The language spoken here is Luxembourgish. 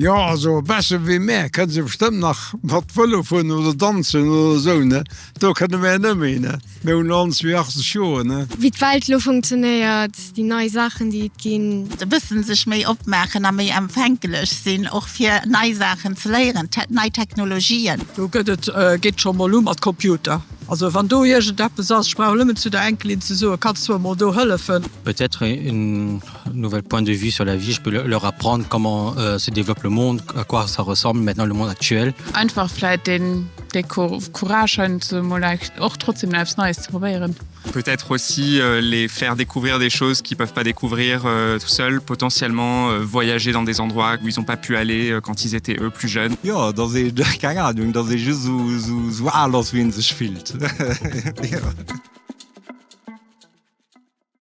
Jo, also e besse wéi mär kënne se bestëmmt nach mat Vëlo fueren oder danzen oder esou, ne? Do kënne mär net méi, ne? Mir hunn elo 82 Joer, ne? Wéi d'Welt elo funktionéiert, déi nei Saachen, déi et ginn. E bëssen sech méi opmaachen a méi empfänkelech sinn, och fir nei Saachen ze léieren, nei Technologien. Do gëtt et, geet scho mol u mat Computer. Also wann do iergendeppes ass, ech brauch nëmmen zu der Enkelin ze soen, kanns du emol do hëllefen. Peut-être une nouvelle point de vue sur la vie, je peux leur apprendre comment euh, se développe le monde, à quoi ça ressemble maintenant le monde actuel. Einfach vläit deen dee Courage heiansdo mol och trotzdem eppes Neies ze probéieren. Peut-être aussi euh, les faire découvrir des choses qu'ils peuvent pas découvrir euh, tout seuls, potentiellement euh, voyager dans des endroits où ils ont pas pu aller euh, quand ils étaient eux plus jeunes. Jo, dass ee, keng Ahnung, dass ee just esou, esou, esou al ass, wéi ee sech fillt. Jo.